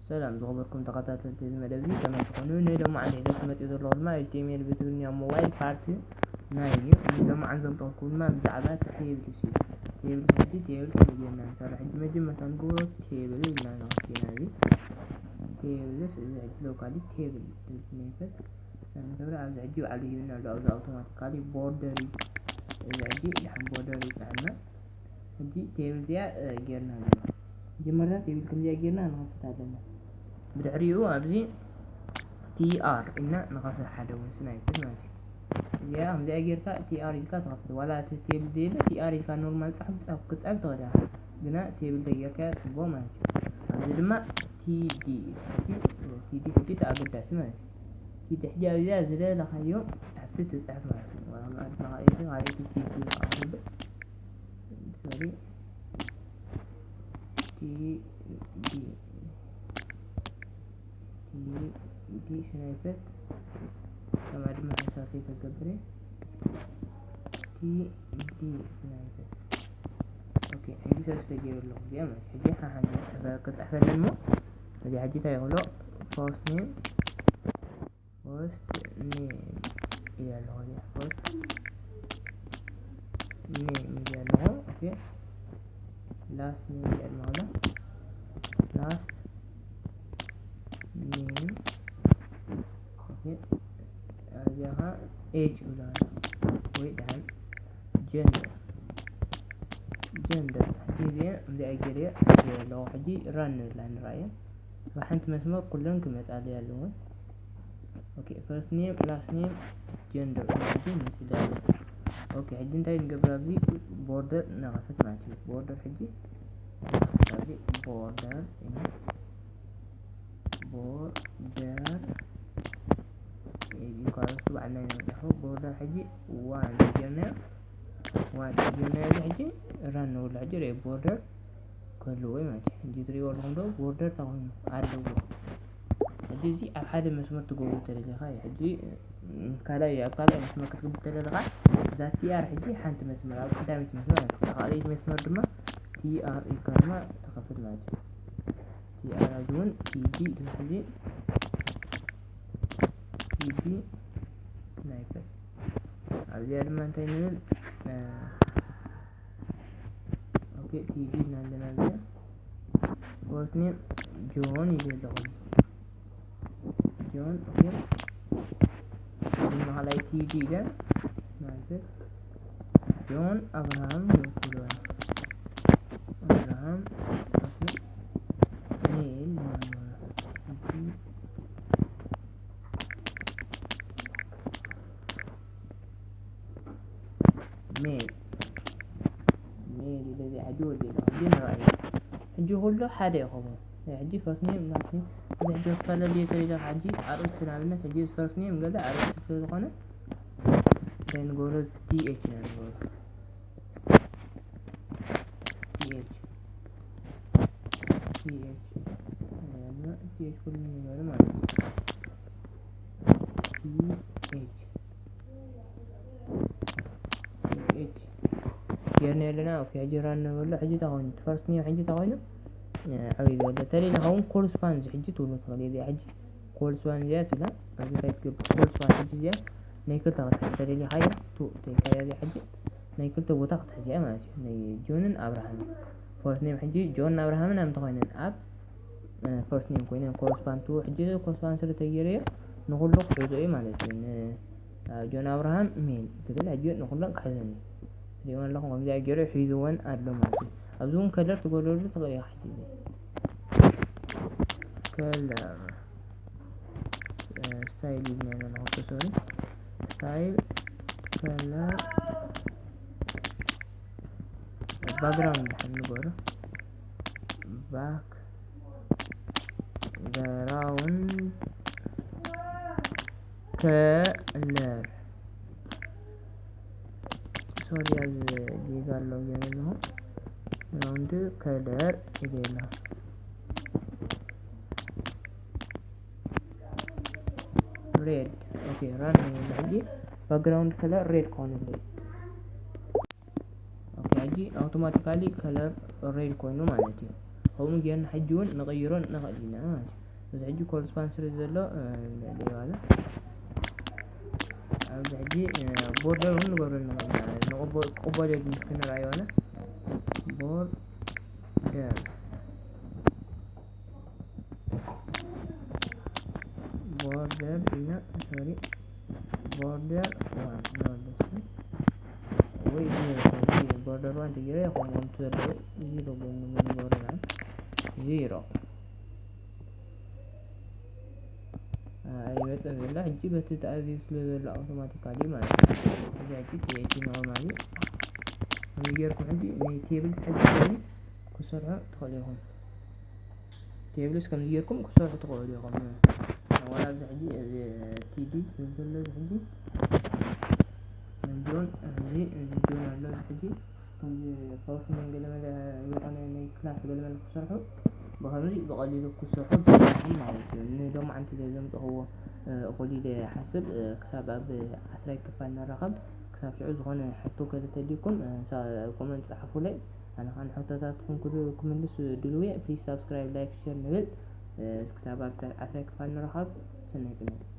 ሰላም ዝኸበርኩም ተኸታተልቲ እዚ መደብ እዚ፣ ከመይ ትኾኑ? ንሎማዓንቲ ሒዘ ክመፅእ ዘለኹ ድማ ኤች ቲ ኤም ኤል ብትግርኛ ሞባይል ፓርት ናይን እዩ። ንሎማዓንቲ ዘምፀኹም ድማ ብዛዕባ ቴብልስ እዩ። ቴብልስ፣ ሕጂ ቴብል ከመይ ጌርና ንሰርሕ? ሕጂ መጀመርታ ንገብሮ ቴብል ኢልና ንኸፍት ኢና። እዚ ቴብልስ፣ እዚ ሕጂ ሎካሊ ቴብል ዝብል ነይፈት ሰንተብረ ኣብዚ ሕጂ ባዕሉ ይህብና ኣሎ። ኣብዚ ኣውቶማቲካሊ ቦርደር እዩ። እዚ ሕጂ ድሓን ቦርደር ይፅዓና። ሕጂ ቴብል እዚኣ እ፣ ጌርና ኣለና። መጀመርታ ቴብል ከምዚኣ ጌርና ንኸፍት ኣለና። ብድሕሪኡ ኣብዚ ቲ ኣር ኢልና ንኸፍት፣ ሓደ እውን ስናይፐር ማለት እዩ። እዚኣ ከምዚኣ ጌርካ ቲ ኣር ኢልካ ትኸፍት። ዋላ እቲ ቴብል ዘየለ ቲ ኣር ኢልካ ኖርማል ፃሕፍ ፃሕፍ ክትፅሕፍ ትኽእል ኢኻ። ግና ቴብል ተጌርካዮ ፅቡቕ ማለት እዩ። ኣብዚ ድማ ቲ ዲ እዩ። ቲ ዲ ሕጂ እቲ ኣገዳሲ ማለት እዩ። ቲ ዲ ሕጂ ኣብዚኣ ዝደለኻዮ ፃሕፍቲ ትፅሕፍ ማለት እዩ። ዋላ ድማ ካልኣይቲ፣ ካልኣይቲ ቲ ዲ ከኣ ክንብል። ሶሪ። ቲ ዲ፣ ቲ ዲ ስናይፐር። ከምኣ ድማ ሕሳብ ከይተገብረ። ቲ ዲ ስናይፐር። ኦኬ፣ ሕጂ ሰለስተ ገይረ ኣለኹ እዚኣ ማለት። ሕጂ ሓሓን ክፅሕፈለን እሞ፣ እዚ ሕጂ እንታይ ይኽእሎ? ፈርስት ኔም፣ ፈርስት ኔም ኢለ ኣለኹ እዚኣ። ፈርስት ኔም ኢለ ኣለኹ። ኦኬ፣ ላስት ኔም ኢለ ኣለኹ እዛ። ላስት ኔም። ኦኬ፣ እዚኣ ኸዓ ኤጅ ይብላ ወይ ደሓን ጀንደር፣ ጀንደር። ሕጂ እዚኣ፣ እዚኣ ገይረ ኣለኹ። ሕጂ ራን ንብላ ንረኣየ። ብሓንቲ መስመር ኩለን ክመጻለይ ኣለወን። ኦኬ፣ ፈርስት ኔም፣ ላስት ኔም፣ ጀንደር። ሕጂ ምስላ። ኦኬ፣ ሕጂ እንታይ ንገብር? ኣብዚ ቦርደር ንኸፍት ማለት እዩ። ቦርደር ሕጂ፣ ኣብዚ ቦርደር፣ ቦርደር፣ ኢኳልስ ባዕልና ኢና ንፅሕፎ። ቦርደር ሕጂ ዋን ጀመር፣ ዋን ጀመር። እዚ ሕጂ ራን ንብሎ። ሕጂ ርእ ቦርደር ክህልዎ እዩ ማለት እዩ። ሕጂ ትሪእዎ ኣለኹም ዶ? ቦርደር ተኾይኑ ኣለዎ። ሕጂ እዚ ኣብ ሓደ መስመር ትገብሩ ተደሊኻ እዩ። ሕጂ፣ ም፣ ካልኣይ፣ ኣብ ካልኣይ መስመር ክትገብር ተደሊኻ፣ እዛ ቲ ኣር ሕጂ ሓንቲ መስመር፣ ኣብ ቀዳመይቲ መስመር ማለት እዩ። ካልኣይቲ መስመር ድማ ቲ ኣር ኢልካ ድማ ትኸፍት ማለት እዩ። ቲ ኣር፣ ኣብዚ እውን ቲ ዲ ድማ ሕጂ፣ ቲ ዲ ስናይፐር። ኣብዚኣ ድማ እንታይ ንብል? እ፣ ኦኬ፣ ቲ ዲ ኢልና ኣለና። እዚኣ ፈርስት ኔም ጆን ኢለ ኣለኹ። ጆን፣ ኦኬ። ድማ ካልኣይ ቲ ዲ ኢለ ማለት ጆን ኣብርሃም ንብሎ። ኣብርሃም፣ ኦኬ። ሜል ማለት ሜል፣ ሜል ኢለ እዚኣ ሕጂ ወዲእና። ሕጂ ንርኣዮ። ሕጂ ኩሉ ሓደ ይኸውን። ሕጂ ፈርስት ኔም፣ ላስት ኔም፣ እዚ ሕጂ ክፈላለ ተሪዳ። ሕጂ ኣርእስቲ፣ ንኣብነት፣ ሕጂ ፈርስት ኔም ገለ ኣርእስቲ ስለ ዝኾነ፣ እንታይ ንገብሮ? ቲ ኤች ኢና ንገብሮ። ቲ ኤች፣ ቲ ኤች፣ ቲ ኤች ኩሉ ንገር ማለት እዩ። ቲ ኤች፣ ቲ ኤች ጌርና ኣለና። ኦኬ፣ ሕጂ ራን ንበሎ። ሕጂ እንታይ ኮይኑ? ፈርስት ኔም ሕጂ እንታይ ኮይኑ? እ፣ ዓብይ ዝበለ ተለይ ንኸውን ኮል ስፓን እዚ ሕጂ ትብሎ ትኽእል እየ። እዚኣ ሕጂ ኮል ስፓን እዚኣ ትብላ። ኣብዚ እንታይ ትገብር? ኮል ስፓን ሕጂ እዚኣ ናይ ክልተ ክትሕዝ ተደሊኻዮ፣ ቱ ተይልካዮ፣ እዚኣ ሕጂ ናይ ክልተ ቦታ ክትሕዝ እያ ማለት እዩ። ናይ ጆንን ኣብርሃምን። ፈርስት ኔም ሕጂ ጆን ኣብርሃምን ኣብ እንታይ ኮይነን? ኣብ፣ እ፣ ፈርስት ኔም ኮይነን ኮል ስፓን ቱ። ሕጂ እዚ ኮል ስፓን ስለ ተገይረዮ ንኹሉ ክሕዞ እዩ ማለት እዩ። ን-፣ እ፣ ጆን ኣብርሃም ሜል ትብል ሕጂ ንኹለን ክሕዘን እዩ። ትሪእወን ኣለኹም፣ ከምዚኣ ገይሩ ሒዝወን ኣሎ ማለት እዩ። ኣብዚ እውን ከለር ትገብረሉ ትኽእል ኢኻ። ሕጂ እዚ ከለር፣ እ፣ ስታይል ኢልና ኢና ንኸፍቶ፣ ሶሪ። ስታይል፣ ከለር፣ ባክግራውንድ ድሓን ንገሮ። ባክግራውንድ ከለር። ሶሪ፣ ኣብ ጌጋ ኣለዉ ገለ ኣለኹ። ግራውንድ ከለር ኢለ ኣለኹ። ሬድ። ኦኬ፣ ራን ንብል ሕጂ። ባክግራውንድ ከለር ሬድ ክኾነለይ። ኦኬ፣ ሕጂ ኣውቶማቲካሊ ከለር ሬድ ኮይኑ ማለት እዩ። ከምኡ ጌርና ሕጂ እውን ንቕይሮን ንኽእል ኢና ማለት እዩ። እዚ ሕጂ ኮረስፖንድ ስለ ዘሎ ንልዕሊ ዋለ ኣብዚ ሕጂ ቦርደር እውን ንገብረሉ ንኽእል ኢና። ንቕበ- ክቕበል የድሊ እስኪ ንርኣዮ ዋለ ቦርደር ቦርደር ኢና ሶሪ ቦርደር ዋን ንወደስ ወይ ዜሮ ቦርደር ዋን ተገይረ ከምኦም ዘለዉ ዜሮ ጎኑ ንገብሮ ኢና ዜሮ ኣይመፅን ዘሎ ሕጂ በቲ ተኣዚዙ ስለ ዘሎ ኣውቶማቲካሊ ማለት እዩ። እዚ ሕጂ ቲኤቲ ኖርማሊ ከምዚ ጌርኩም ሕጂ ንቴብል ሕጂ ክሰርሑ ትኽእሉ ኢኹም። ቴብልስ ከምዚ ጌርኩም ክሰርሑ ትኽእሉ ኢኹም። ዋላ ኣብዚ ሕጂ እዚ ቲዲ ዝብል ዘሎ እዚ ሕጂ ጆን እዚ እዚ ጆን ኣሎ እዚ ሕጂ ከምዚ ፋውስመን ገለመለ ዝኾነ ናይ ክላስ ገለመለ ክሰርሑ ብኸምዚ ብቐሊሉ ክሰርሑ ብዝሒ ማለት እዩ። ንሎማዓንቲ ዘምፅኽዎ እኹል ኢለ ሓስብ ክሳብ ኣብ ዓስራይ ክፋል ንራኸብ። ክሳብ ሽዑ ዝኾነ ሕቶ ከዘተልዩኩም ኮመንት ፃሓፉለይ። ኣነ ከዓ ንሕቶታትኩም ኩሉ ክምልስ ድልው እየ። ፕሊዝ ሳብስክራይብ ላይክ ሸር ንብል። ክሳብ ኣብ ዓስራይ ክፋል ንራኸብ። ሰናይ ቅነ